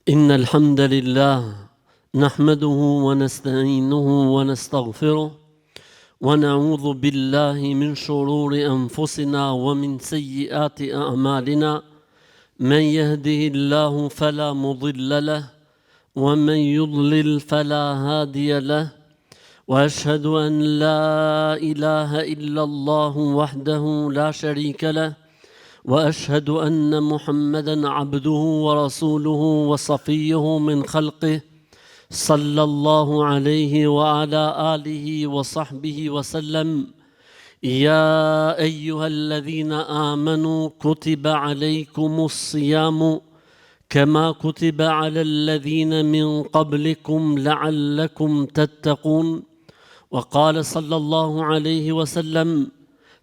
إن الحمد لله نحمده ونستعينه ونستغفره ونعوذ بالله من شرور أنفسنا ومن سيئات أعمالنا من يهده الله فلا مضل له ومن يضلل فلا هادي له واشهد ان لا اله الا الله وحده لا شريك له واشهد ان محمدا عبده ورسوله وصفيه من خلقه صلى الله عليه وعلى اله وصحبه وسلم يا ايها الذين امنوا كتب عليكم الصيام كما كتب على الذين من قبلكم لعلكم تتقون وقال صلى الله عليه وسلم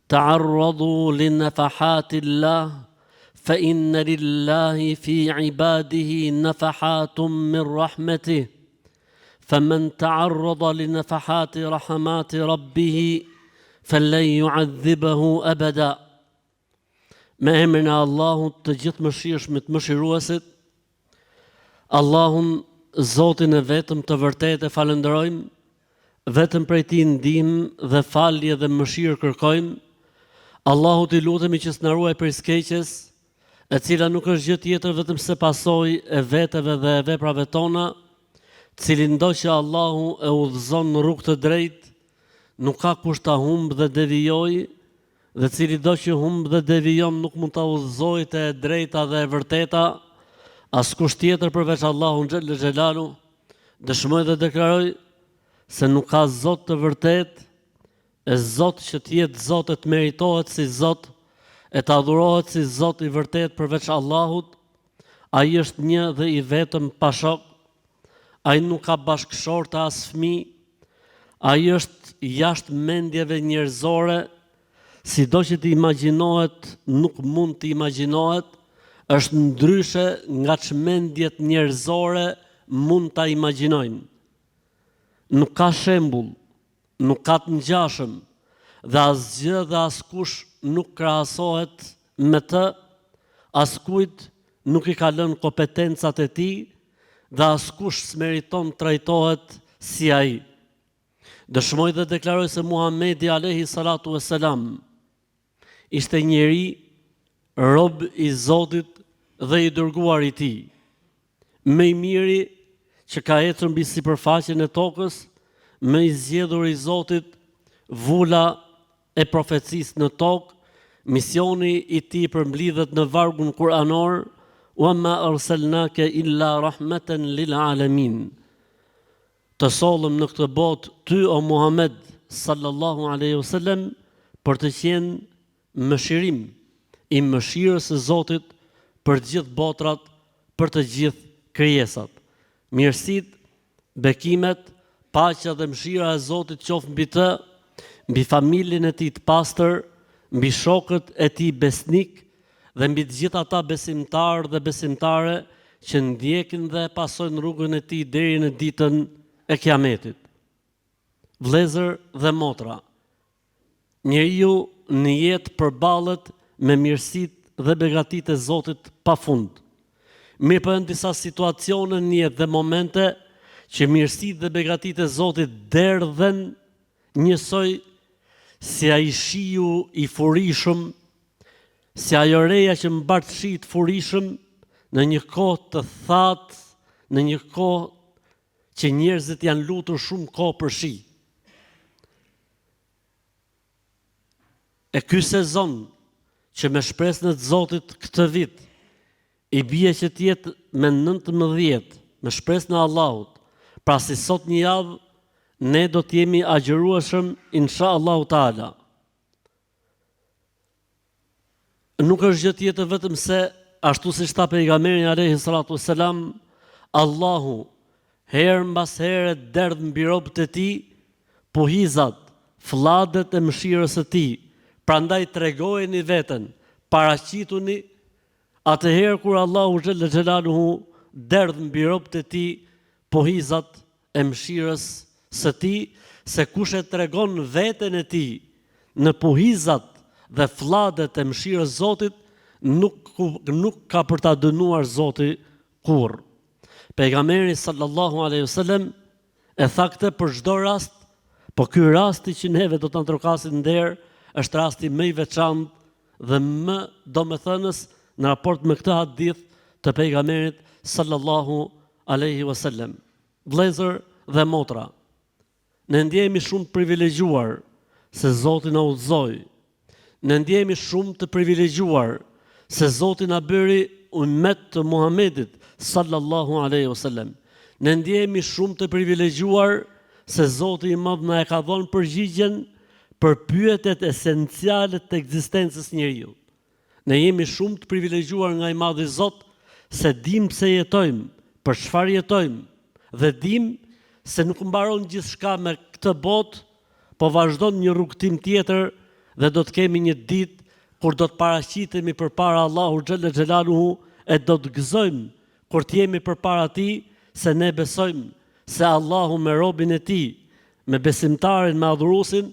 تعرضوا لنفحات الله فإن لله في عباده نفحات من رحمته فمن تعرض لنفحات رحمات ربه فلن يعذبه أبدا Me emrin e Allahut të gjithëmëshirshmit mëshiruesit, Allahun Zotin e vetëm të vërtetë e falënderojmë, vetëm prej tij ndihmë dhe falje dhe mëshirë kërkojmë, Allahut i lutemi që të na ruajë prej së keqes, e cila nuk është gjë tjetër vetëm se pasojë e veteve dhe e veprave tona, cilindo që Allahu e udhëzon në rrugë të drejtë, nuk ka kush ta humbë dhe devijojë, Dhe cilido që humb dhe devijon nuk mund ta udhëzojë te e drejta dhe e vërteta askush tjetër përveç Allahut xhelle xhelaluhu, dëshmoj dhe deklaroj se nuk ka Zot të vërtetë e Zot që të jetë Zot e të meritohet si Zot e të adhurohet si Zot i vërtetë përveç Allahut, Ai është një dhe i vetëm pa shok, Ai nuk ka bashkëshorte as fëmijë, ai është jashtë mendjeve njerëzore, sido që të imagjinohet, nuk mund të imagjinohet, është ndryshe nga ç'mendjet njerëzore mund ta imagjinojnë. Nuk ka shembull, nuk ka të ngjashëm dhe asgjë dhe askush nuk krahasohet me të, askujt nuk i ka lënë kompetencat e tij dhe askush s'meriton të trajtohet si ai. Dëshmoj dhe deklaroj se Muhamedi alejhi salatu ue selam ishte njeri, rob i Zotit dhe i dërguar i tij. Më i miri që ka ecur mbi sipërfaqen e tokës, më i zgjedhuri i Zotit, vula e profecisë në tokë, misioni i tij përmblidhet në vargun kuranor, Wa ma arsalnake illa rahmeten lil alamin. Të sollëm në këtë botë ty o Muhamed sallallahu alejhi o selem për të qenë mëshirim i mëshirës së Zotit për të gjithë botrat, për të gjithë krijesat. Mirësitë, bekimet, paqja dhe mëshira e Zotit qoftë mbi të, mbi familjen e tij të pastër, mbi shokët e tij besnikë dhe mbi të gjithë ata besimtarë dhe besimtare që ndjekin dhe e pasojnë rrugën e tij deri në ditën e Kiametit. Vëllezër dhe motra, njeriu në jetë përballet me mirësitë dhe begatitë e Zotit pa fund. Mirëpo janë disa situacione në jetë dhe momente që mirësitë dhe begatitë e Zotit derdhen njësoj si ai shiu i furishëm Si ajo reja që mbart shi të furishëm në një kohë të thatë, në një kohë që njerëzit janë lutur shumë kohë për shi. E ky sezon që me shpresën e Zotit këtë vit i bie që të jetë me 19, me shpresën e Allahut, pra si sot një javë ne do të jemi agjërueshëm insha Allahu Teala. Nuk është gjë tjetër vetëm se ashtu siç tha pejgamberi alayhi salatu wassalam, Allahu herë mbas here derdh mbi robët e tij puhizat, flladet e mëshirës së tij. Prandaj tregojeni veten, paraqituni atëherë kur Allahu xhelle xhelaluhu derdh mbi robët e tij puhizat e mëshirës së Tij, se kush e tregon veten e tij në puhizat dhe flladet e mëshirës Zotit, nuk nuk ka për ta dënuar Zoti kurrë. Pejgamberi sallallahu alaihi wasallam e tha këtë për çdo rast, po ky rasti që neve do të na trokasin në derë është rasti më i veçantë dhe më domethënës në raport me këtë hadith të pejgamberit sallallahu alaihi wasallam. Vëllezër dhe motra, Ne ndjehemi shumë të privilegjuar se Zoti na udhëzoi. Ne ndjehemi shumë të privilegjuar se Zoti na bëri ummet të Muhamedit sallallahu alaihi wasallam. Ne ndjehemi shumë të privilegjuar se Zoti i Madh na e ka dhënë përgjigjen për pyetjet esenciale të ekzistencës së njeriut. Ne jemi shumë të privilegjuar nga i madhi Zot se dimë pse jetojmë, për çfarë jetojmë dhe dimë se nuk mbaron gjithçka me këtë botë, po vazhdon një rrugëtim tjetër dhe do të kemi një ditë kur do të paraqitemi përpara Allahu xhelle xhelaluhu e do të gëzojmë kur të jemi përpara Tij se ne besojmë se Allahu me robin e Tij, me besimtarin, me adhuruesin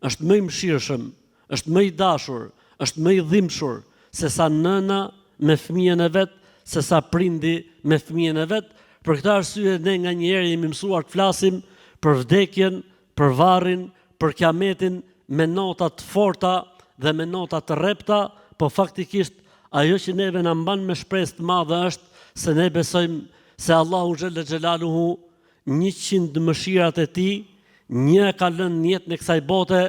është më i mëshirshëm Është më i dashur, është më i dhimbshur se sa nëna me fëmijën e vet, se sa prindi me fëmijën e vet. Për këtë arsye ne nganjëherë jemi mësuar të flasim për vdekjen, për varrin, për kiametin me nota të forta dhe me nota të rrepta, po faktikisht ajo që neve na mban me shpresë të madhe është se ne besojmë se Allahu xhelle xhelaluhu 100 mëshirat e tij, një e ka lënë në jetën e kësaj bote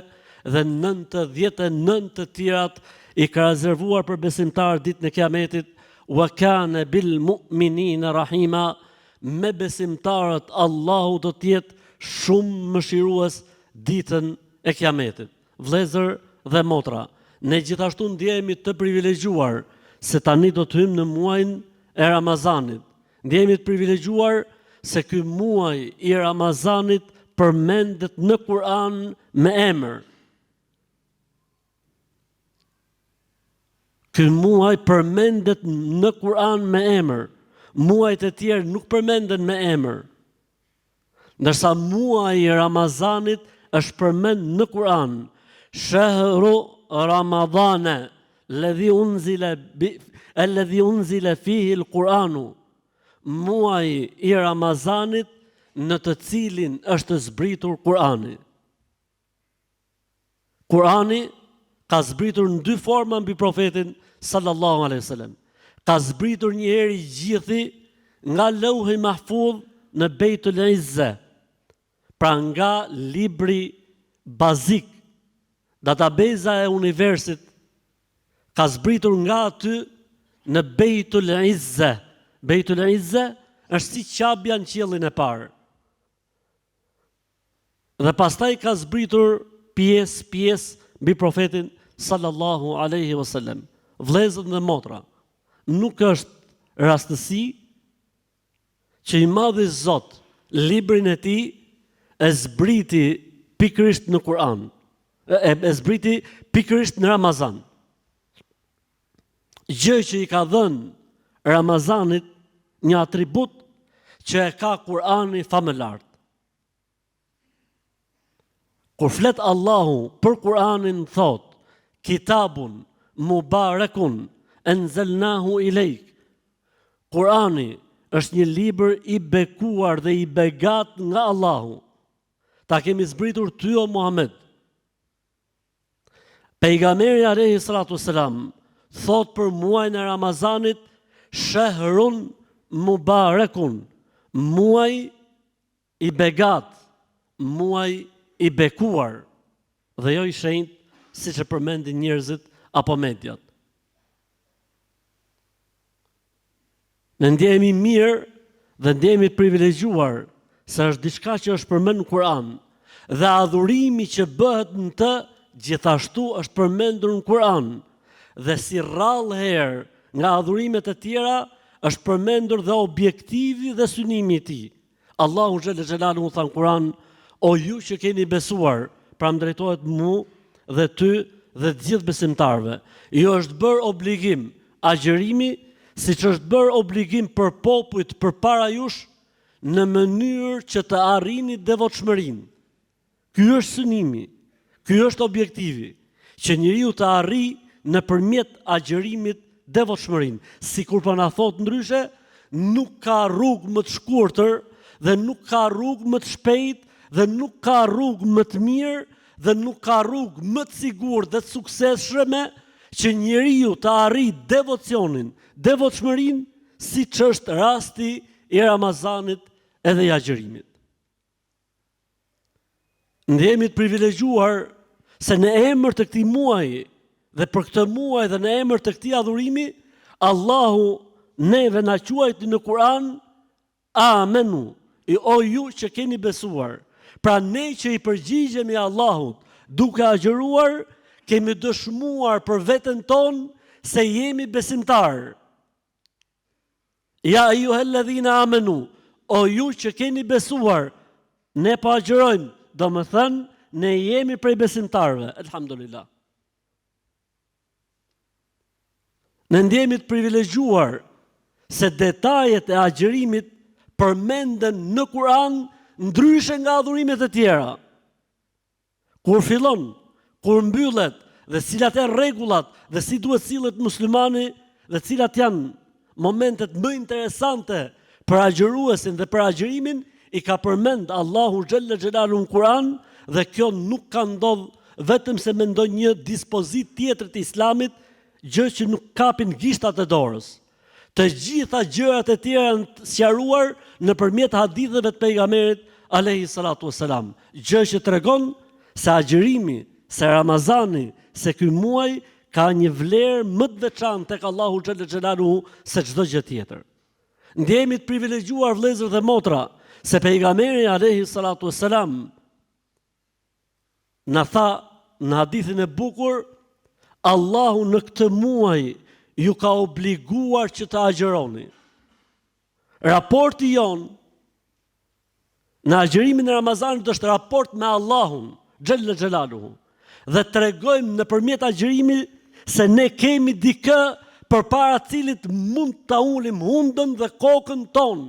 dhe 99 të tjerat i ka rezervuar për besimtarët ditën e Kiametit, wa kana bil mu'minina rahima, me besimtarët Allahu do të jetë shumë mëshirues ditën e Kiametit. Vëllezër dhe motra, ne gjithashtu ndjehemi të privilegjuar se tani do të hyjmë në muajin e Ramazanit. Ndjehemi të privilegjuar se ky muaj i Ramazanit përmendet në Kur'an me emër. Ky muaj përmendet në Kur'an me emër. Muajt e tjerë nuk përmenden me emër. Ndërsa muaji i Ramazanit është përmend në Kur'an, Shehru Ramadane, ledhi unzile bi, elledhi unzile fihi l-Kur'anu, muaji i Ramazanit në të cilin është zbritur Kur'ani. Kurani ka zbritur në dy forma mbi profetin sallallahu alaihi wasallam. Ka zbritur një herë i gjithi nga Leuhi Mahfudh në Bejtul Izze, pra nga libri bazik, databeza e universit, ka zbritur nga aty në Bejtul Izze. Bejtul Izze është si Qabja në qiellin e parë. Dhe pastaj ka zbritur pjesë pjesë mbi profetin sallallahu alaihi wasallam. Vëllezër dhe motra, nuk është rastësi që i madhi Zot librin e tij e zbriti pikërisht në Kur'an, e, e zbriti pikërisht në Ramazan. Gjë që i ka dhënë Ramazanit një atribut që e ka Kur'ani famëlartë. Kur flet Allahu për Kur'anin thotë, Kitabun mubarekun enzelnahu ilejk. Kur'ani është një libër i bekuar dhe i begatë nga Allahu. Ta kemi zbritur ty o Muhammed. Pejgamberi alayhi salatu selam thotë për muajin e Ramazanit shehrun mubarekun, muaj i begatë, muaj i bekuar dhe jo i shenjtë siç e përmendin njerëzit apo mediat. Ne ndjehemi mirë dhe ndjehemi të privilegjuar se është diçka që është përmend në Kur'an dhe adhurimi që bëhet në të gjithashtu është përmendur në Kur'an dhe si rrallë herë nga adhurimet e tjera është përmendur dhe objektivi dhe synimi i tij. Allahu xhelle xhelaluhu tha në Kur'an, o ju që keni besuar, pra më drejtohet mu dhe ty dhe të gjithë besimtarëve, ju është bërë obligim agjërimi siç është bërë obligim për popujt përpara jush në mënyrë që të arrini devotshmërinë. Ky është synimi, ky është objektivi, që njeriu të arrijë nëpërmjet agjërimit devotshmërinë. Sikur po na thotë ndryshe, Nuk ka rrugë më të shkurtër dhe nuk ka rrugë më të shpejtë dhe nuk ka rrugë më të mirë dhe nuk ka rrugë më të sigurt dhe të suksesshme që njeriu të arrijë devocionin, devotshmërinë, siç është rasti i Ramazanit edhe i agjërimit. Ndihemi të privilegjuar se në emër të këtij muaji dhe për këtë muaj dhe në emër të këtij adhurimi, Allahu neve na quajti në Kur'an amenu, i o ju që keni besuar. Pra ne që i përgjigjemi Allahut duke agjëruar, kemi dëshmuar për veten tonë se jemi besimtarë. Ja ejuhelledhine amenu, o ju që keni besuar, ne po agjërojmë, domethënë, ne jemi prej besimtarëve, elhamdulillah. Ne ndihemi të privilegjuar se detajet e agjërimit përmenden në Kur'an ndryshe nga adhurimet e tjera. Kur fillon, kur mbyllet dhe cilat janë rregullat dhe si duhet sillet muslimani dhe cilat janë momentet më interesante për agjëruesin dhe për agjërimin i ka përmend Allahu xhelle xhelaluhu në Kur'an dhe kjo nuk ka ndodh vetëm se me ndonjë dispozitë tjetër të Islamit, gjë që nuk kapin gishtat e dorës. Të gjitha gjërat e tjera janë sqaruar nëpërmjet haditheve të pejgamberit alejhi salatu vesselam, gjë që tregon se agjërimi, se Ramazani, se ky muaj ka një vlerë më të veçantë tek Allahu xhelle xhelaluhu se çdo gjë tjetër. Ndihemi të privilegjuar vëllezër dhe motra se pejgamberi alejhi salatu vesselam Na tha në hadithin e bukur, Allahu në këtë muaj ju ka obliguar që të agjëroni. Raporti jonë në agjërimin e Ramazanit është raport me Allahun, xhelle xhelaluhu. Dhe tregojmë nëpërmjet agjërimit se ne kemi dikë përpara cilit mund ta ulim hundën dhe kokën tonë.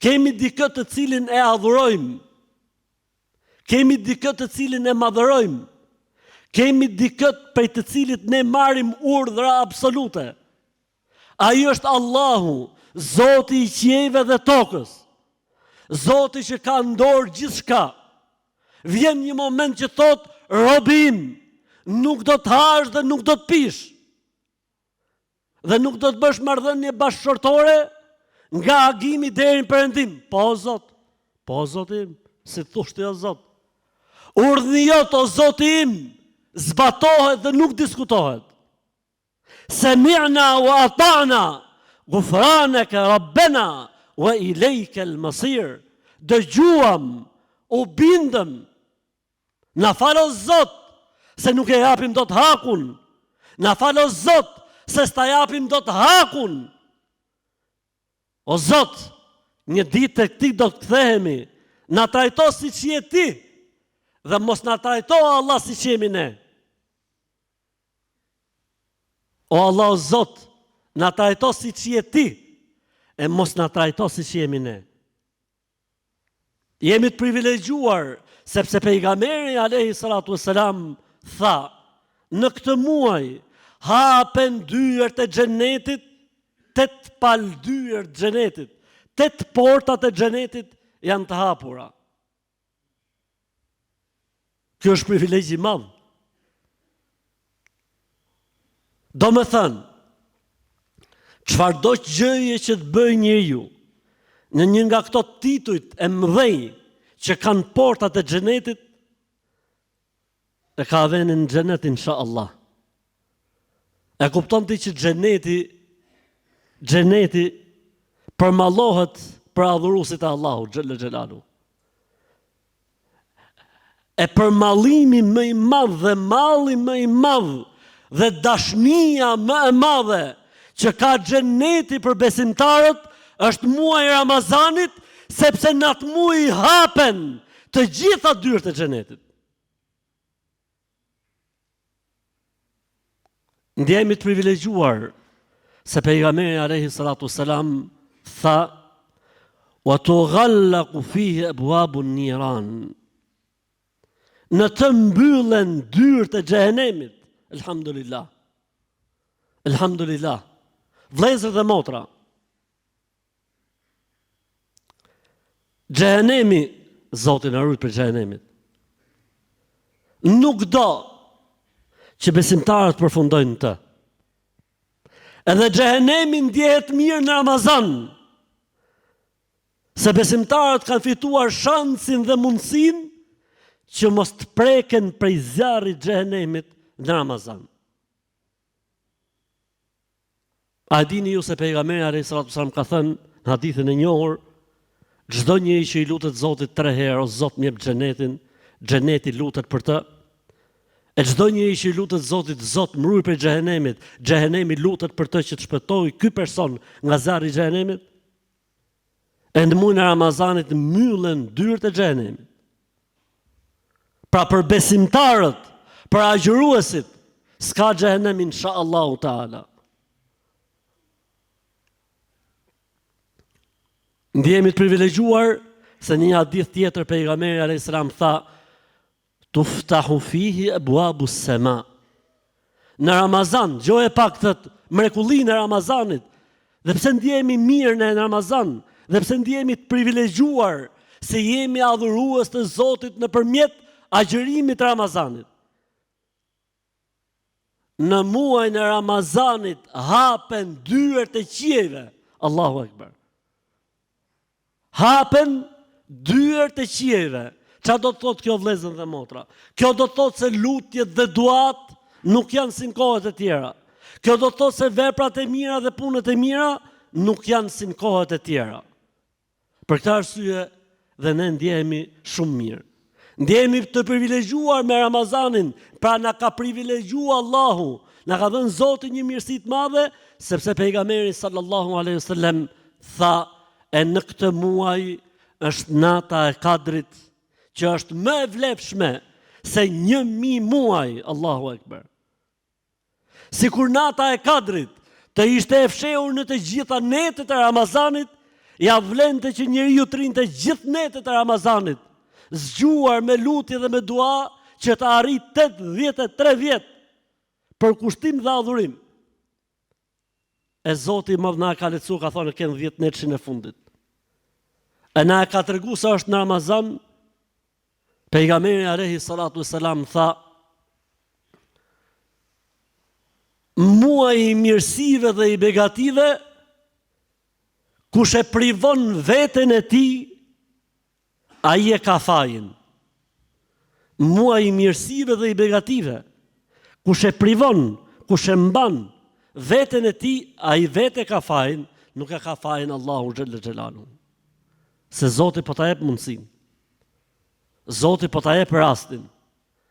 Kemi dikë të cilin e adhurojmë. Kemi dikë të cilin e madhërojmë. Kemi dikë prej të cilit ne marrim urdhra absolute. Ai është Allahu, Zoti i qiejve dhe tokës. Zoti që ka në dorë gjithçka. Vjen një moment që thotë, robi im, nuk do të hash dhe nuk do të pish. Dhe nuk do të bësh marrëdhënie bashkëshortore nga agimi deri në perëndim. Po o Zot, po o Zoti im, si të thush ti o Zot. Urdhni jot o Zoti im, zbatohet dhe nuk diskutohet. Semi'na wa ata'na, gufraneke rabbena wa ilejke al-masir. Dëgjuam, u bindëm, Na fal o Zot se nuk e japim dot hakun. Na fal o Zot se s'ta japim dot hakun. O Zot, një ditë tek ti do të kthehemi. Na trajto siç je ti dhe mos na trajto Allah siç jemi ne. O Allah o Zot, na trajto siç je ti e mos na trajto siç jemi ne. Jemi të privilegjuar sepse pejgamberi alayhi salatu wassalam tha në këtë muaj hapen dyert e xhenetit, tetë palë dyer të xhenetit, tetë portat e xhenetit janë të hapura. Kjo është privilegj i madh. Domethënë, çfarëdo gjëje që të bëjë njeriu, në një nga këto titujt e mëdhenj që kanë portat e xhenetit, e ka venin në xhenet, insha Allah. E kupton ti që xheneti, xheneti përmallohet për adhuruesit e Allahut, xhelle xhelaluhu. E përmallimi më i madh dhe malli më i madh dhe dashnia më e madhe që ka xheneti për besimtarët është muaji i Ramazanit, sepse në atë muaj hapen të gjitha dyert e xhenetit. Ndjehemi të privilegjuar se pejgamberi alayhi salatu selam tha wa tughallaqu fihi abwabu an-niran. Në të mbyllen dyert e xhehenemit. Elhamdulillah. Elhamdulillah. Vëllezër dhe motra, Xhehenemi, Zoti na rujt prej xhehenemit. Nuk do që besimtarët përfundojnë në të. Edhe xhehenemi ndjehet mirë në Ramazan. Se besimtarët kanë fituar shansin dhe mundësinë që mos të preken prej zjarrit xhehenemit në Ramazan. A e dini ju se pejgamberi alayhi salatu wasallam ka thënë në hadithin e njohur, çdo njeri që i lutet Zotit tre herë, o Zot më jep xhenetin, xheneti lutet për të. E çdo njeri që i lutet Zotit, Zot më ruaj prej xhehenemit, xhehenemi lutet për të që të shpëtojë ky person nga zjarri i xhehenemit. E në muajin e Ramazanit mbyllen dyert e xhehenemit. Pra për besimtarët, për agjëruesit, s'ka xhehenem insha Allahu Teala. Ndjehemi të privilegjuar se në një hadith tjetër pejgamberi alayhis salam tha Tuftahu fihi ebwabu sema. Në Ramazan, dëgjoje pak këtë mrekullinë e Ramazanit. Dhe pse ndjehemi mirë ne në Ramazan, dhe pse ndjehemi të privilegjuar se jemi adhurues të Zotit nëpërmjet agjërimit të Ramazanit. Në muajin e Ramazanit hapen dyert e qiejve. Allahu Ekber. Hapen dyert e qiejve. Ça do të thotë kjo vëllezër dhe motra? Kjo do të thotë se lutjet dhe duat nuk janë si në kohët e tjera. Kjo do të thotë se veprat e mira dhe punët e mira nuk janë si në kohët e tjera. Për këtë arsye dhe ne ndjehemi shumë mirë. Ndjehemi të privilegjuar me Ramazanin, pra na ka privilegju Allahu, na ka dhënë Zoti një mirësi të madhe, sepse pejgamberi sallallahu alaihi wasallam tha e në këtë muaj është nata e Kadrit, që është më e vlefshme se 1000 muaj, Allahu Ekber. Sikur nata e Kadrit të ishte e fshehur në të gjitha netët e Ramazanit, ia vlente që njeriu të rrinte gjithë netët e Ramazanit, zgjuar me lutje dhe me dua që të arrijë 83 vjet përkushtim dhe adhurim. E Zoti i Madh na e ka lehtësu, ka thonë ke në 10 netëshin e fundit. E na e ka tregu se është në Ramazan, Pejgamberi alayhi salatu wasalam tha Muaji i mirësive dhe i begative kush e privon veten e tij ai e ka fajin. Muaji i mirësive dhe i begative kush e privon, kush e mban veten e tij ai vetë e ka fajin, nuk e ka fajin Allahu xhelle xhelaluhu. Se Zoti po ta jep mundësinë. Zoti po ta jep rastin.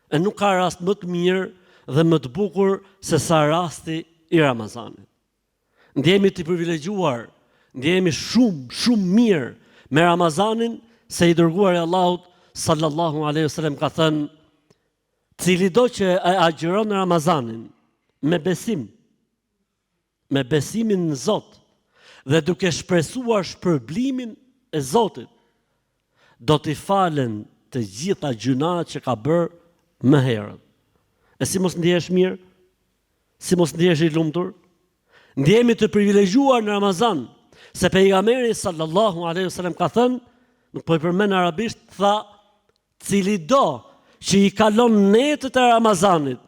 E nuk ka rast më të mirë dhe më të bukur se sa rasti i Ramazanit. Ndjehemi të privilegjuar, ndjehemi shumë, shumë mirë me Ramazanin se i dërguari i Allahut sallallahu alaihi wasallam ka thënë cilido që e agjëron Ramazanin me besim me besimin në Zot dhe duke shpresuar shpërblimin e Zotit, do t'i falen të gjitha gjynahet që ka bërë më herët. E si mos ndjehesh mirë? Si mos ndjehesh i lumtur? Ndjehemi të privilegjuar në Ramazan, se pejgamberi sallallahu alaihi wasallam ka thënë, nuk po i përmend arabisht, tha Cilido që i kalon netët e Ramazanit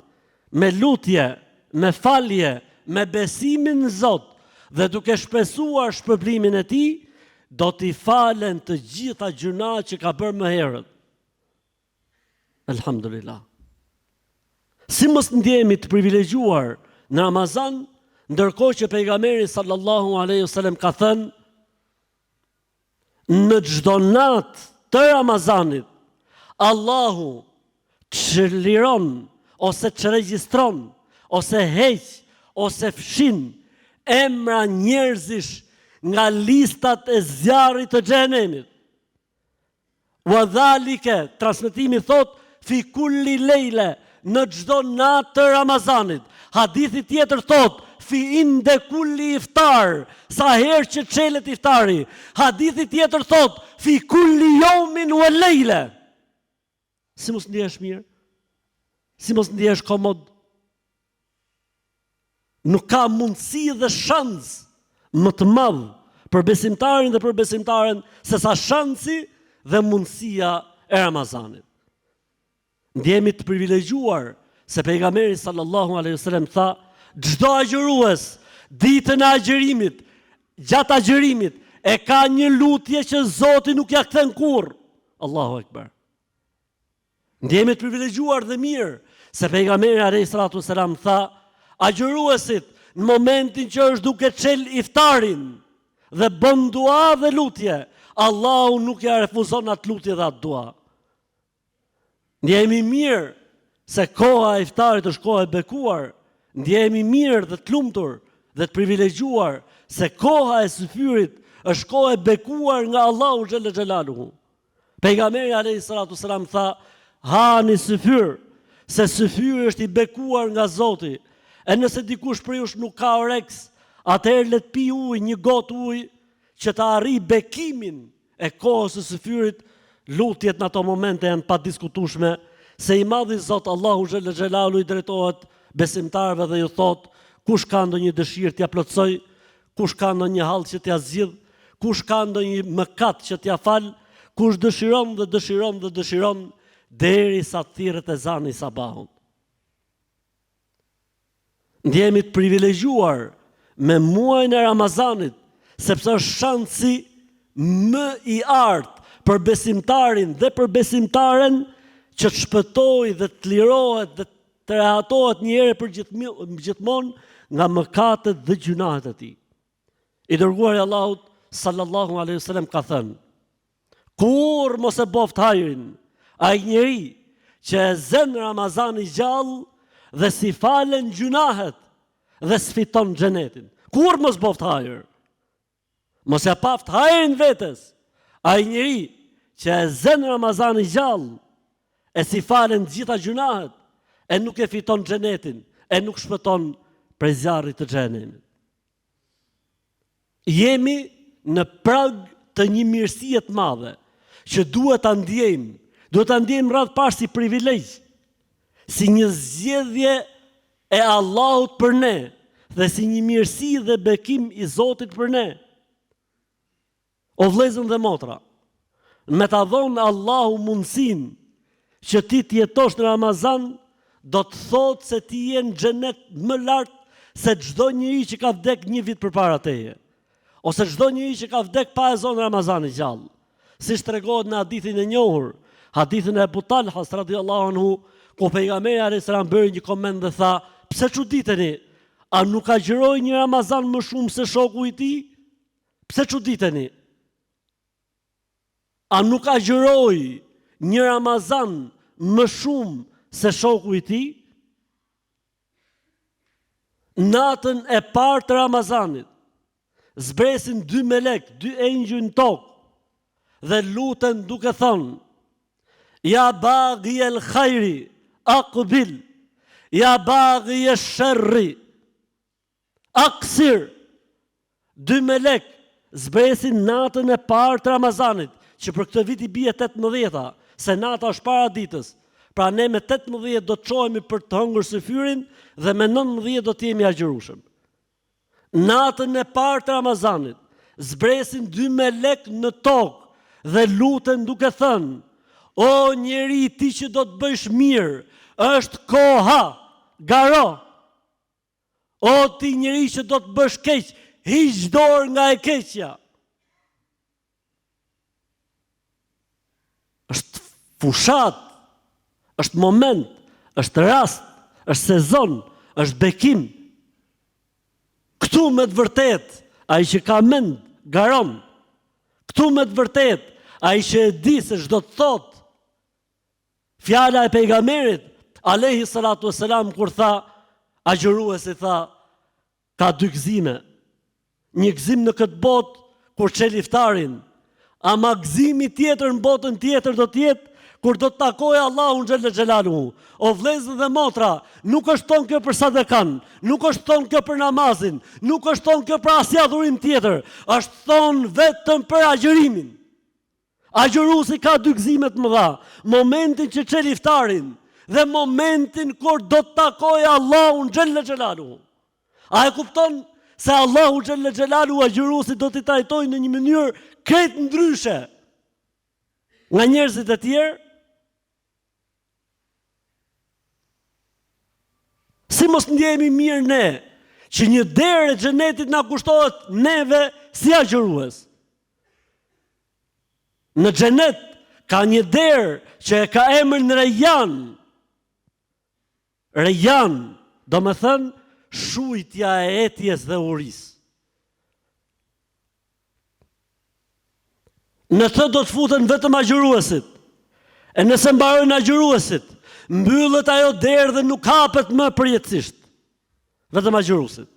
me lutje, me falje, me besimin në Zot dhe duke shpresuar shpërblimin e Tij, do t'i falen të gjitha gjynahet që ka bërë më herët. Elhamdulillah. Si mos ndjehemi të privilegjuar në Ramazan, ndërkohë që pejgamberi sallallahu alaihi wasallam ka thënë Në çdo natë të Ramazanit, Allahu çliron ose çregjistron ose heq ose fshin emra njerëzish nga listat e zjarrit të xhehenemit. Wa dhalike, transmetimi thotë, fi kulli lejle, në çdo natë të Ramazanit. Hadithi tjetër thotë, fi inde kulli iftar, sa herë që çelet iftari. Hadithi tjetër thotë, fi kulli jeumin wa lejle. Si mos ndihesh mirë? Si mos ndihesh komod? Nuk ka mundësi dhe shans më të madh për besimtarin dhe për besimtaren sesa shansi dhe mundësia e Ramazanit. Ndjehemi të privilegjuar se pejgamberi sallallahu alaihi wasallam tha, çdo agjërues ditën e agjërimit, gjatë agjërimit e ka një lutje që Zoti nuk ia kthen kurrë. Allahu ekber. Ndjehemi të privilegjuar dhe mirë se pejgamberi alayhi salatu wasalam tha, agjëruesit në momentin që është duke çel iftarin dhe bën dua dhe lutje, Allahu nuk ia refuzon atë lutje dhe atë dua. Ndjehemi mirë se koha e iftarit është kohë e bekuar, ndjehemi mirë dhe të lumtur dhe të privilegjuar se koha e syfyrit është kohë e bekuar nga Allahu xhelle xhelaluhu. Pejgamberi alayhi salatu selam tha: "Hani syfyr, se syfyri është i bekuar nga Zoti. E nëse dikush prej jush nuk ka oreks, atëherë le të pijë ujë, një gotë ujë, që të arrijë bekimin e kohës së syfyrit, lutjet në ato momente janë të padiskutueshme, se i madhi Zot Allahu xhelle xhelaluhu i drejtohet besimtarëve dhe ju thotë, kush ka ndonjë dëshirë t'ia plotësoj, kush ka ndonjë hall që t'ia zgjidh, kush ka ndonjë mëkat që t'ia fal, kush dëshiron dhe dëshiron dhe dëshiron derisa të thirret ezani i sabahut. Ndjehemi të privilegjuar me muajin e Ramazanit, sepse është shansi më i artë për besimtarin dhe për besimtaren që të shpëtojë dhe të lirohet dhe të rehatohet një herë për gjithmonë nga mëkatet dhe gjynahet e tij. I dërguari i Allahut sallallahu alaihi wasallam ka thënë: Kurrë mos e boftë hajrin ai njeri që e zen Ramazani gjallë dhe s'i falen gjynahet dhe s'fiton xhenetin. Kurrë mos boftë hajër. Mos ja paftë hajrin vetes ai njeri që e zen Ramazani gjallë e s'i falen të gjitha gjynahet e nuk e fiton xhenetin e nuk shpëton prej zjarrit të xhehenemit. Jemi në prag të një mirësie të madhe që duhet ta ndjejmë, duhet ta ndjejmë radhë parë si privilegj, si një zgjedhje e Allahut për ne dhe si një mirësi dhe bekim i Zotit për ne. O vëllezër dhe motra, me ta dhonë Allahu mundësinë që ti të jetosh në Ramazan, do të thotë se ti je në xhenet më lart se çdo njeri që ka vdek një vit përpara teje, ose çdo njeri që ka vdek pa e zonë Ramazani gjallë. Siç tregohet në hadithin e njohur, hadithin e Ebu Talhas radiallahu anhu, ku pejgamberi alayhis salam bëri një koment dhe tha, pse çuditeni? A nuk agjëroi një Ramazan më shumë se shoku i tij? Pse çuditeni? A nuk agjëroi një Ramazan më shumë se shoku i tij? Natën e parë të Ramazanit, zbresin dy melek, dy engjëj në tokë dhe luten duke thënë: Ja baghi el khairi, aqbil. Ja baghi el sherri, Aksir! Dy melek zbresin natën e parë të Ramazanit, që për këtë vit i bie tetëmbëdhjeta, se nata është para ditës. Pra ne me 18 do të çohemi për të hëngër syfyrin dhe me 19 do të jemi agjërueshëm. Natën e parë të Ramazanit zbresin dy melek në tokë dhe luten duke thënë: O njeri ti që do të bësh mirë, është koha, garo. O ti njeri që do të bësh keq, hiq dorë nga e keqja. Është fushatë, është moment, është rast, është sezon, është bekim. Këtu me të vërtetë, ai që ka mend, garon. Këtu me të vërtetë, ai që e di se ç'do të thotë, Fjala e pejgamberit alejhi salatu vesselam kur tha agjëruesi tha ka dy gëzime. Një gëzim në këtë botë kur çel iftarin, ama gëzimi tjetër në botën tjetër do të jetë kur do të takojë Allahun xhelle xhelaluhu. O vëllezër dhe motra, nuk është thonë kjo për sadekan, nuk është thonë kjo për namazin, nuk është thonë kjo për asnjë adhurim tjetër, është thonë vetëm për agjërimin. Agjëruesi ka dy gëzime të mëdha, momentin që çel iftarin dhe momentin kur do të takojë Allahun xhelle xhelaluhu. A e kupton se Allahu xhelle xhelaluhu agjëruesit do t'i trajtojë në një mënyrë krejt ndryshe nga njerëzit e tjerë? Si mos ndjehemi mirë ne që një derë e xhenetit na kushtohet neve si agjërues? Në xhenet ka një derë që e ka emrin Rejan. Rejan, domethënë shujtja e etjes dhe urisë. Në të do të futen vetëm agjëruesit. E nëse mbarojnë agjëruesit, mbyllet ajo derë dhe nuk hapet më përjetësisht. Vetëm agjëruesit.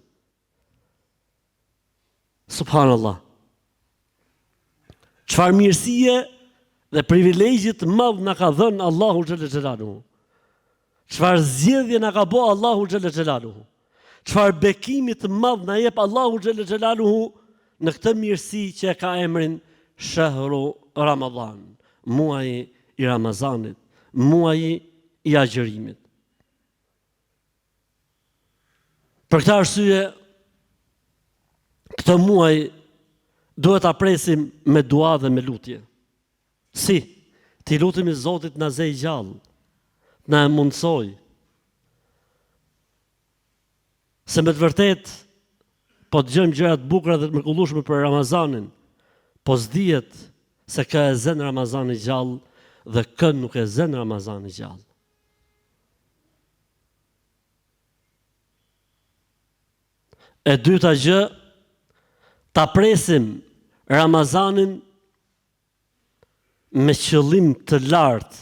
Subhanallah. Çfarë mirësie dhe privilegji të madh na ka dhënë Allahu xhelle xhelaluhu. Çfarë zgjedhje na ka bo Allahu xhelle xhelaluhu. Çfarë bekimi të madh na jep Allahu xhelle xhelaluhu në këtë mirësi që e ka emrin Shehru Ramadan, muaji i Ramazanit, muaji i agjërimit. Për këtë arsye, këtë muaj duhet ta presim me dua dhe me lutje. Si? T'i lutemi Zotit na zej gjallë, na e mundësojë. Se me të vërtetë, po dëgjojmë gjëra të bukura dhe të mrekullueshme për Ramazanin, po s'dihet se kë e zen Ramazani gjallë dhe kë nuk e zen Ramazani gjallë. E dyta gjë, ta presim Ramazanin me qëllim të lartë,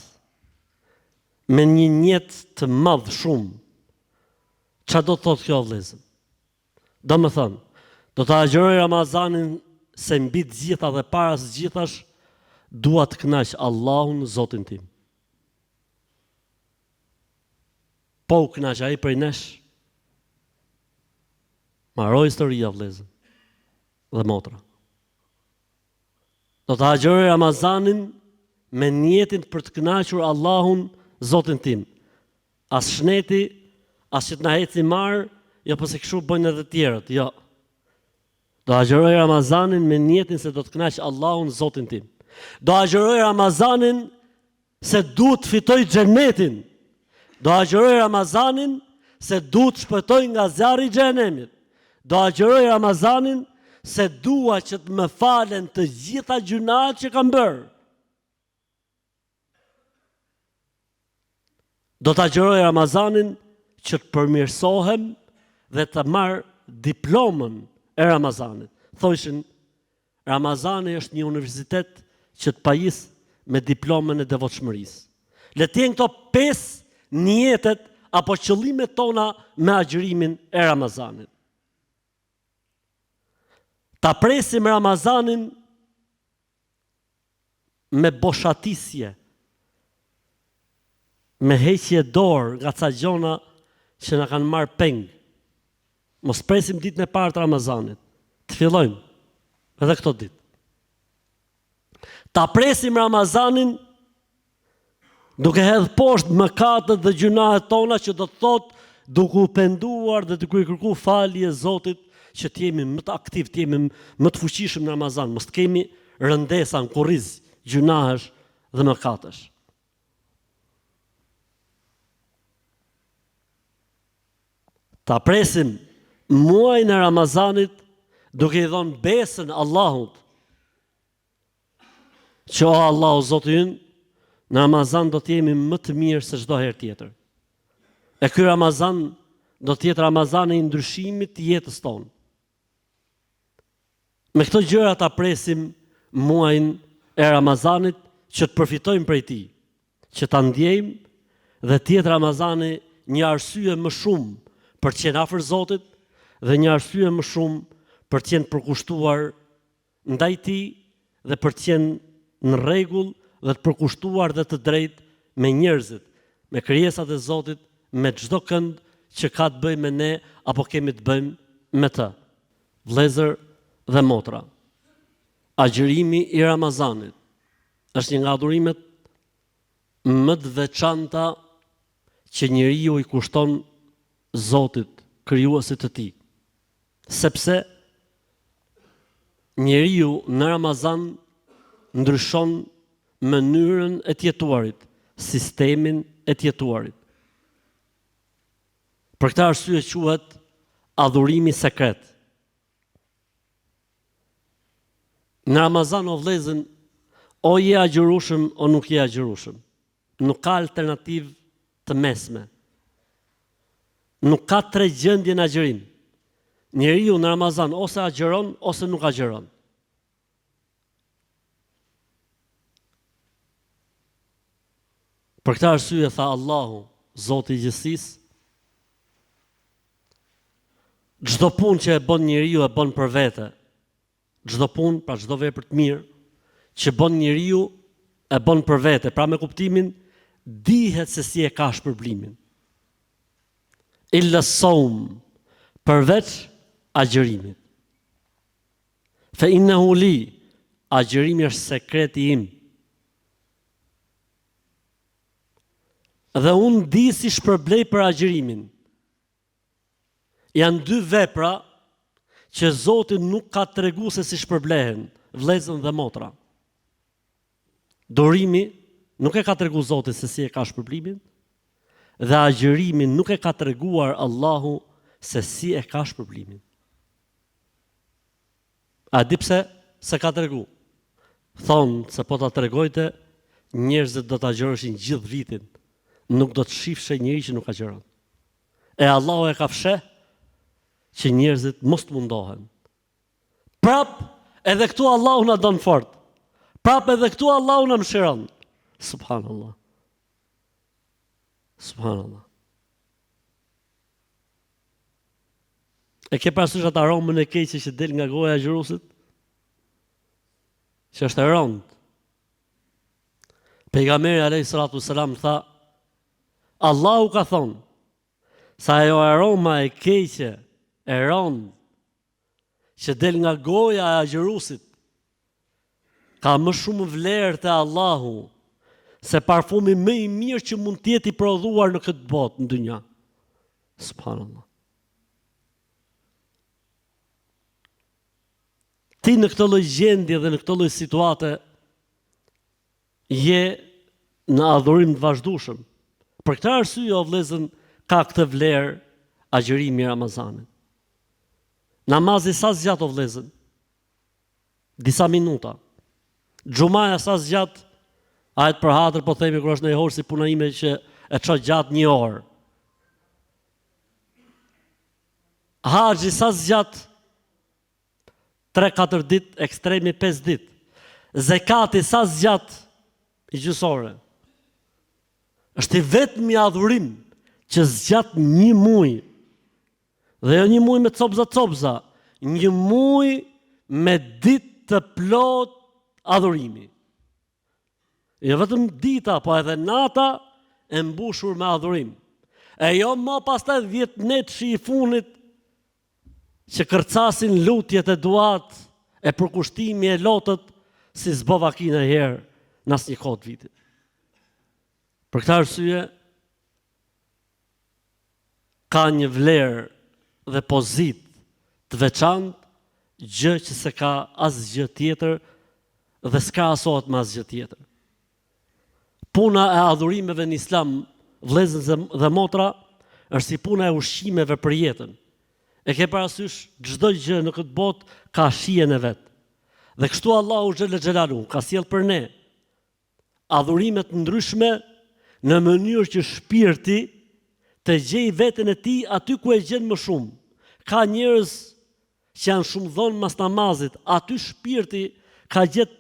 me një nijet të madh shumë. Ça do të thotë kjo vëllezër? Domethënë, do ta agjëroj Ramazanin se mbi të gjitha dhe para së gjithash dua të kënaq Allahun, Zotin tim. Po u kënaq ai prej nesh. Mbaroi historia vëllezër dhe motra. Do ta agjëroj Ramazanin me nijetin për të kënaqur Allahun, Zotin tim. As shneti, as që të na eci marë, jo po se kështu bëjnë edhe të tjerët, jo. Do agjëroj Ramazanin me nijetin se do të kënaq Allahun, Zotin tim. Do agjëroj Ramazanin se du të fitoj xhenetin. Do agjëroj Ramazanin se du të shpëtoj nga zjarri i xhehenemit. Do agjëroj Ramazanin se dua që të më falen të gjitha gjynahet që kam bërë. Do të agjëroj Ramazanin që të përmirësohem dhe të marr diplomën e Ramazanit. Thojshin Ramazani është një universitet që të pajis me diplomën e devotshmërisë. Le të jenë këto pesë nijetet apo qëllimet tona me agjërimin e Ramazanit. Ta presim Ramazanin me boshatisje, me heqje dorë nga ca gjona që na kanë marrë peng. Mos presim ditën e parë të Ramazanit. Të fillojmë edhe këto ditë. Ta presim Ramazanin duke hedh poshtë mëkatet dhe gjynahet tona që do të thotë duke u penduar dhe duke i kërku falje Zotit që të jemi më të aktiv, të jemi më të fuqishëm në Ramazan, mos të kemi rëndesa në kurriz gjynahesh dhe mëkatesh. Ta presim muajin e Ramazanit duke i dhënë besën Allahut që o Allahu Zoti ynë në Ramazan do të jemi më të mirë se çdo herë tjetër. E ky Ramazan do të jetë Ramazani i ndryshimit të jetës tonë. Me këto gjëra ta presim muajin e Ramazanit që të përfitojmë prej tij, që ta ndjejmë dhe të jetë Ramazani një arsye më shumë për të qenë afër Zotit dhe një arsye më shumë për të qenë përkushtuar ndaj tij dhe për të qenë në rregull dhe të përkushtuar dhe të drejtë me njerëzit, me krijesat e Zotit, me çdo kënd që ka të bëjë me ne apo kemi të bëjmë me të. Vëllezër dhe motra, agjërimi i Ramazanit është një nga adhurimet më të veçanta që njeriu i kushton Zotit, krijuesit të tij. Sepse njeriu në Ramazan ndryshon mënyrën e të jetuarit, sistemin e të jetuarit. Për këtë arsye quhet adhurimi sekret. Në Ramazan o vllezën, o je agjërushëm o nuk je agjërushëm. Nuk ka alternativë të mesme. Nuk ka tre gjendje në agjërim. Njeriu në Ramazan ose agjëron ose nuk agjëron. Për këtë arsye tha Allahu, Zoti i gjithësisë, çdo punë që e bën njeriu e bën për vete. Çdo punë, pra çdo vepër të mirë që bën njeriu e bën për vete, pra me kuptimin dihet se si e ka shpërblimin. Illa saum, përveç agjërimit. Fe innehu li, agjërimi është sekreti im. Dhe unë di si shpërblej për agjërimin. Janë dy vepra që Zoti nuk ka tregu se si shpërblehen, vllezën dhe motra. Durimi nuk e ka tregu Zoti se si e ka shpërblimin dhe agjërimi nuk e ka treguar Allahu se si e ka shpërblimin. A di pse s'e ka tregu? Thonë se po ta tregojte, njerëzit do të agjëroshin gjithë vitin, nuk do të shifshe njeri që nuk agjëron. E Allahu e ka fsheh që njerëzit mos të mundohen. Prap edhe këtu Allahu na don fort. Prap edhe këtu Allahu na mëshiron. Subhanallah. Subhanallah. E ke parasysh atë aromën e keqe që del nga goja e agjëruesit? Që është e rëndë. Pejgamberi alayhi salatu selam tha Allahu ka thonë se ajo aroma e keqe e rëndë që del nga goja e agjëruesit ka më shumë vlerë te Allahu se parfumi më i mirë që mund të jetë i prodhuar në këtë botë në dynja. Subhanallah. Ti në këtë lloj gjendje dhe në këtë lloj situate je në adhurim të vazhdueshëm. Për këtë arsye o vëllezën ka këtë vlerë agjërimi i Ramazanit. Namazi sa zgjat o vëllezën? Disa minuta. Xhumaja sa zgjat? Hajt për hatër po themi kur është ndonjë hoxhë si puna ime që e çon gjatë një orë. Haxhi sa zgjat? 3-4 ditë, ekstremi 5 ditë. Zekati sa zgjat i gjysë ore. Është i vetmi adhurim që zgjat një muj. Dhe jo një muj me copza copza, një muj me ditë të plotë adhurimi. Jo vetëm dita, po edhe nata e mbushur me adhurim. E jo më pastaj dhjetënetëshi i fundit që kërcasin lutjet e duat e përkushtimi e lotët si s'bo vaki ndonjëherë në asnjë kohë të vitit. Për këtë arsye, ka një vlerë dhe pozitë të veçantë, gjë që s'e ka asgjë tjetër dhe s'krahasohet me asgjë tjetër. Puna e adhurimeve në Islam, vëllezër dhe motra, është si puna e ushqimeve për jetën. E ke parasysh çdo gjë në këtë botë ka shijen e vet. Dhe kështu Allahu xhele xhelaluhu ka sjellë për ne adhurime të ndryshme në mënyrë që shpirti të gjejë veten e tij aty ku e gjen më shumë. Ka njerëz që janë shumë dhonë mas namazit, aty shpirti ka gjet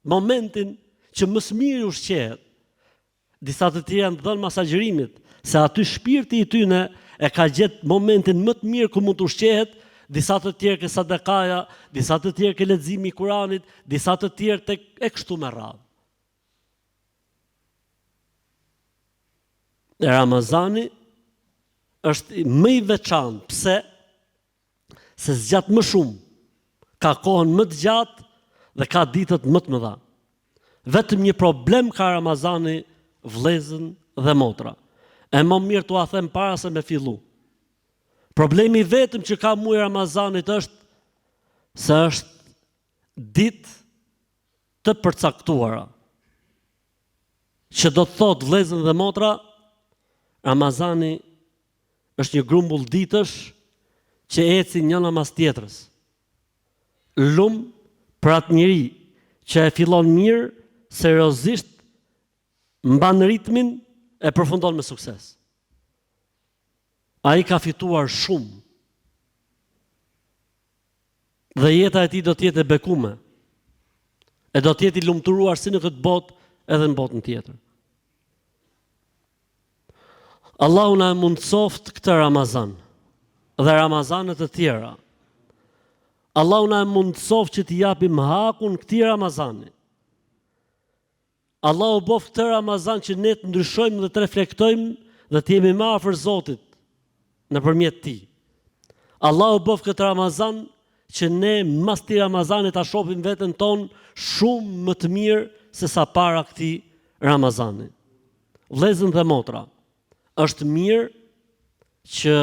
momentin që më së miri ushqehet. Disa të tjerë janë të dhënë mas agjërimit, se aty shpirti i tyne e ka gjet momentin më të mirë ku mund të ushqehet, disa të tjerë ke sadakaja, disa të tjerë ke leximi i Kuranit, disa të tjerë tek e kështu me radhë. E Ramazani është më i veçantë, pse? Se zgjat më shumë, ka kohën më të gjatë dhe ka ditët më të mëdha. Vetëm një problem ka Ramazani vllezën dhe motra. E më mirë t'ua them para se me fillu. Problemi i vetëm që ka muaji i Ramazanit është se është ditë të përcaktuara. Që do të thotë vëllezër dhe motra, Ramazani është një grumbull ditësh që ecin njëna mas tjetrës. Lum për atë njeri që e fillon mirë, seriozisht mban ritmin e përfundon me sukses. Ai ka fituar shumë. Dhe jeta e tij do të jetë e bekume. E do të jetë i lumturuar si në këtë botë edhe në botën tjetër. Allahu na e mundësoftë këtë Ramazan dhe Ramazane të tjera. Allahu na e mundësoftë që t'i japim hakun këtij Ramazani. Allahu boftë këtë Ramazan që ne të ndryshojmë dhe të reflektojmë dhe të jemi më afër Zotit nëpërmjet tij. Allahu boftë këtë Ramazan që ne mas këtij Ramazani ta shohim veten tonë shumë më të mirë se sa para këtij Ramazani. Vëllezër dhe motra, është mirë që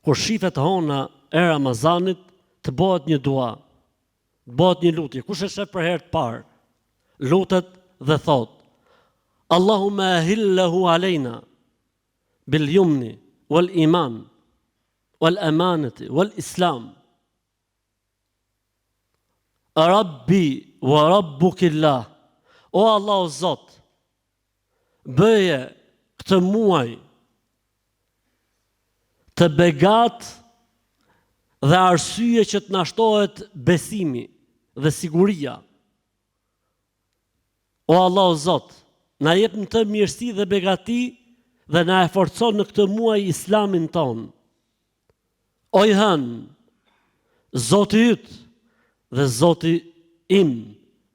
kur shifet hona e Ramazanit të bëhet një dua, të bëhet një lutje. Kush e shef për herë të parë, lutet dhe thotë: Allahumma ahillahu alejna bil jumni wal iman wal amanati wal islam. Rabbi wa rabbukillah. O Allah o Zot, bëje këtë muaj të begatë dhe arsye që të na shtohet besimi dhe siguria. O Allah o Zot, na jep në të mirësi dhe begati dhe na e forcon në këtë muaj islamin tonë. Oj hënë, Zoti yt dhe Zoti im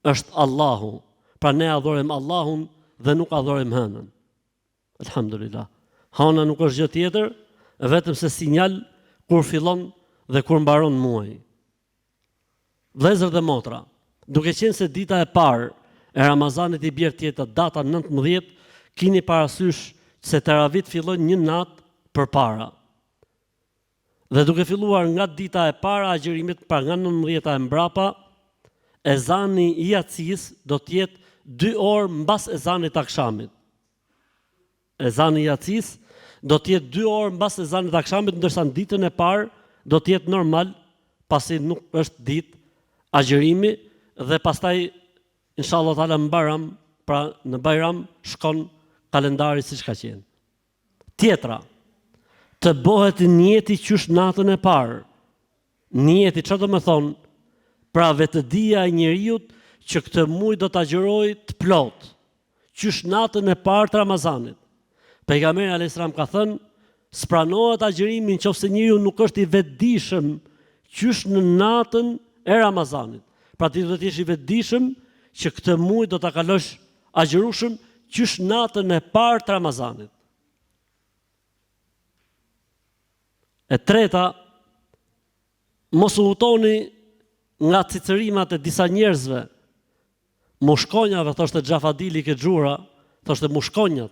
është Allahu. Pra ne adhurojmë Allahun dhe nuk adhurojmë hënën. Elhamdulillah. Hana nuk është gjë tjetër, vetëm se sinjal kur fillon dhe kur mbaron muaji. Vëllezër dhe motra, duke qenë se dita e parë e Ramazanit i bjer të jetë data 19, kini parasysh se teravit fillojnë një natë përpara. Dhe duke filluar nga dita e parë e agjërimit, pra nga 19-ta e mbrapa, ezani i jacisë do të jetë 2 orë mbas ezanit të akshamit. Ezani i jacisë do të jetë 2 orë mbas ezanit të akshamit, ndërsa në ditën e parë do të jetë normal, pasi nuk është ditë agjërimi dhe pastaj inshallah taala në Bajram, pra në Bajram shkon kalendari siç ka qenë. Tjetra, të bëhet nijeti qysh natën e parë. Nijeti, ça do me thonë? Pra vetëdija e njeriut që këtë muj do të agjërojë të plotë, qysh natën e parë të Ramazanit. Pejgamberi a.s. ka thënë, s'pranohet agjërimi në qoftë se njeriu nuk është i vetëdijshëm qysh në natën e Ramazanit. Pra ti do të jesh i vetëdijshëm që këtë muj do ta kalosh agjërueshëm qysh natën e parë të Ramazanit. E treta, mos u hutoni nga cicërimat e disa njerëzve, mushkonjave, thoshte Xhafadili ke Xhura, thoshte mushkonjat.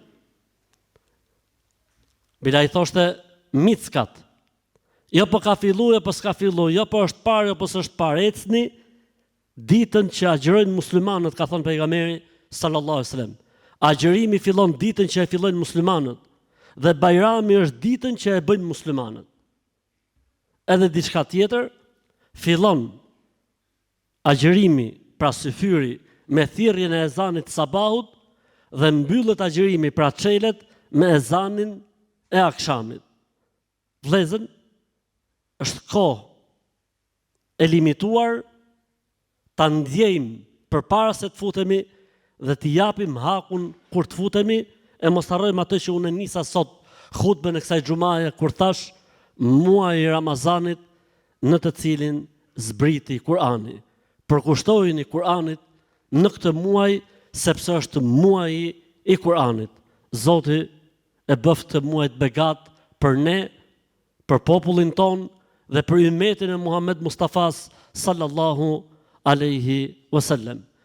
Bile ai thoshte mickat. Jo po ka fillu, jo po s'ka fillu, jo po është parë, jo po s'është parë, ecni Ditën që agjërojnë muslimanët, ka thënë pejgamberi sallallahu alaihi wasallam. Agjërimi fillon ditën që e fillojnë muslimanët dhe Bajrami është ditën që e bëjnë muslimanët. Edhe diçka tjetër, fillon agjërimi, pra syfyri me thirrjen e ezanit të sabahut dhe mbyllet agjërimi, pra çelet me ezanin e akshamit. Vëllezër, është kohë e limituar ta ndjejmë përpara se të futemi dhe t'i japim hakun kur të futemi e mos harrojmë atë që unë e nisa sot hutben e kësaj xhumaje kur thash muaji i Ramazanit në të cilin zbriti Kur'ani. Përkushtojini Kur'anit në këtë muaj sepse është muaji i Kur'anit. Zoti e bëftë këtë muaj të begatë për ne, për popullin tonë dhe për ymetin e Muhammed Mustafas sallallahu alaihi wasallam.